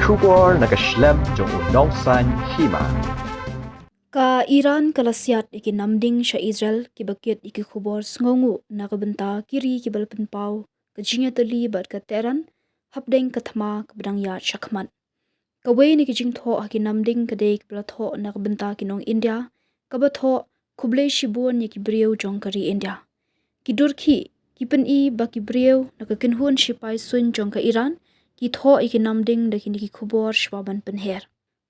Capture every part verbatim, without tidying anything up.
Khubor na ka shlem jong u nongsaiñ hima. Ka Iran ka la siat ïa ki namding sha Israel kiba kit ïa ki khubor sngewnguh na ka bynta ki ri kiba la pynpaw ka jingïatylli bad ka Tehran hapdeng ka thma kaba dang ïaid shakhmat. Kawei na ki jingthoh ha ki namding ka dei kaba la thoh na ka bynta ki nong India, kaba thoh, "Khublei shibun ïa ki briew jong ka ri India." Ki dur khih ki pyni ba ki briew na ka kynhun shipai suiñ jong ka Iran ki thoh ïa ki namding da kine ki khubor shuwa ban pynher.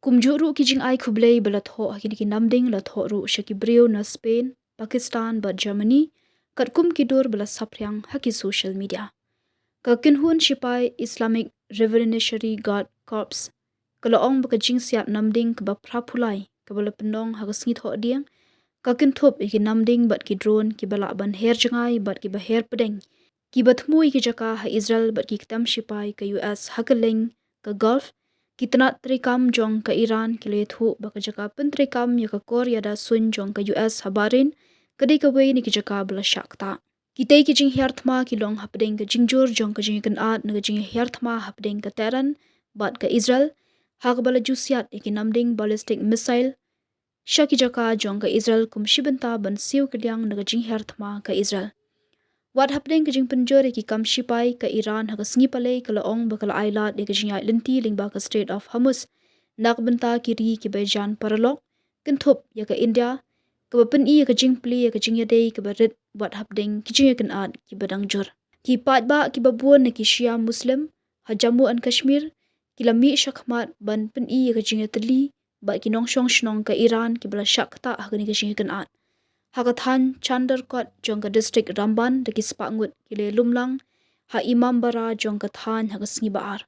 Kumjuh ruh ki jingai khublei ba la thoh ha kine ki namding la thoh ruh sha ki briew na Spain, Pakistan bad Germany, katkum ki dur ba la saphriang ha ki social media. Ka kynhun shipai Islamic Revolutionary Guard Corps ka la ong ba ka jingsiat namding kaba phra phew lai kaba la pynlong ha ka sngi Thohdieng ka kynthup ïa ki namding bad ki drone kiba lah ban her jngai bad kiba her pdeng, kiba thmu ïa ki jaka ha Israel bad ki ktem shipai ka U S ha kylleng ka Gulf. Ki tnat treikam jong ka Iran ki la ïathuh ba ka jaka pyntreikam ïa ka kor ïada suiñ jong ka U S ha Bahrain ka dei kawei na ki jaka ba la shah ktah. Kitei ki jinghiar thma ki long hapdeng ka jingjur jong ka jingïakynad na ka jinghiar thma hapdeng ka Tehran bad ka Israel, ha kaba la ju siat ïa ki namding ballistic missile sha ki jaka jong ka Israel kum shi bynta ban siew kylliang na ka jinghiar thma ka Israel. Wat hapdeng ka jingpynjur ïa ki kam shipai, ka Iran ha ka sngi Palei ka la ong ba ka la ailad ïa ka jingïaid lynti lyngba ka Strait of Hormuz na ka bynta ki ri kiba jan paralok, kynthup ïa ka India, kaba pyni ïa ka jingplie ïa ka jingïadei kaba rit wat hapdeng ki jingïakynad kiba dang jur. Ki paidbah kiba bun na ki Shia Muslim ha Jammu and Kashmir ki la mih shakhmat ban pyni ïa ka jingïatylli bad ki nongshong shnong ka Iran kiba la shah ktah ha kane ka jingïakynad. Ha ka thaiñ Chanderkot jong ka district Ramban da ki spah ngut ki la ïalum lang ha Imambara jong ka thaiñ ha ka sngi Ba-ar,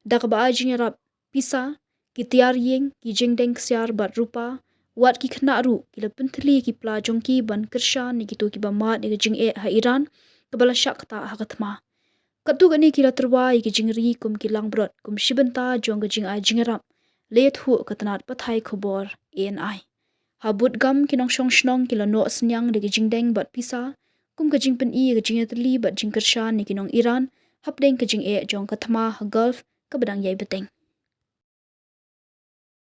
da kaba ai jingïarap pisa, ki tiar ïing, ki jingdeng ksiar bad rupa, wat ki khynnah ruh ki la pynthylli ki pla jong ki ban kyrshan ïa kito kiba mad ïa ka jingeh ha Iran kaba la shah ktah ha ka thma. Katto katne ki la tyrwa ïa ki jingri kum ki langbrot kum shi bynta jong ka jingai jingïarap, la ïathuh ka tnat pathai khubor A N I. Ha Budgam ki nongshong shnong ki la noh synñiang da ki jingdeng bad pisa kum ka jingpyni ïa ka jingïatylli bad jingkyrshan ïa ki nong Iran hapdeng ka jingeh jong ka thma ha Gulf kaba dang ïai bteng.